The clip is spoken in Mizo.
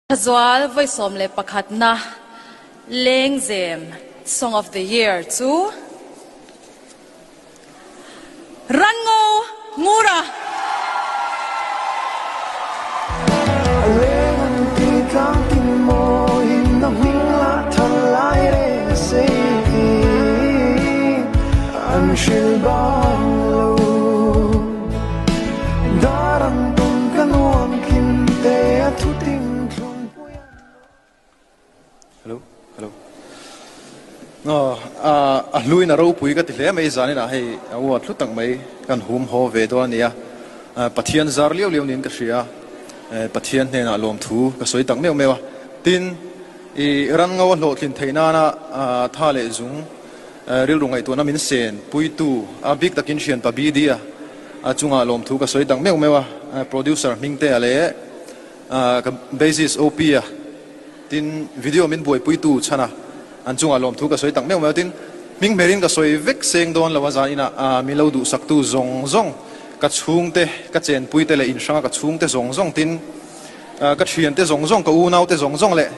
Thazual vawi 11 na Lengzem Song of the Year chu Ranngo Ngura. Hello, hello. A hluin a ropui ka ti hle mai zanin ah hei a uat hlu tak mai kan hum haw ve dawn a nia. Pathian zar liau liau niin ka hria a, Pathian hnenah lawmthu ka sawi tak meuh meuh a. Tin, i ran ngo a hlawhtlin theih nana tha leh zung Rilru ngaihtuahna min sen puitu a bik takin thianpa BD a a chungah lawmthu ka sawi tak meuh meuh a, producer Hmingtea leh ka bassist OP a tin video min buaipuitu chhana an chungah lawmthu ka sawi tak meuh meuh a, tin hming hmerin ka sawi vek seng dawn lo a zan inah min lo duhsaktu zawng zawng ka chhungte ka chenpuite leh inhranga ka chhungte zawng zawng tin ka thiante zawng zawng ka unaute zawng zawng leh.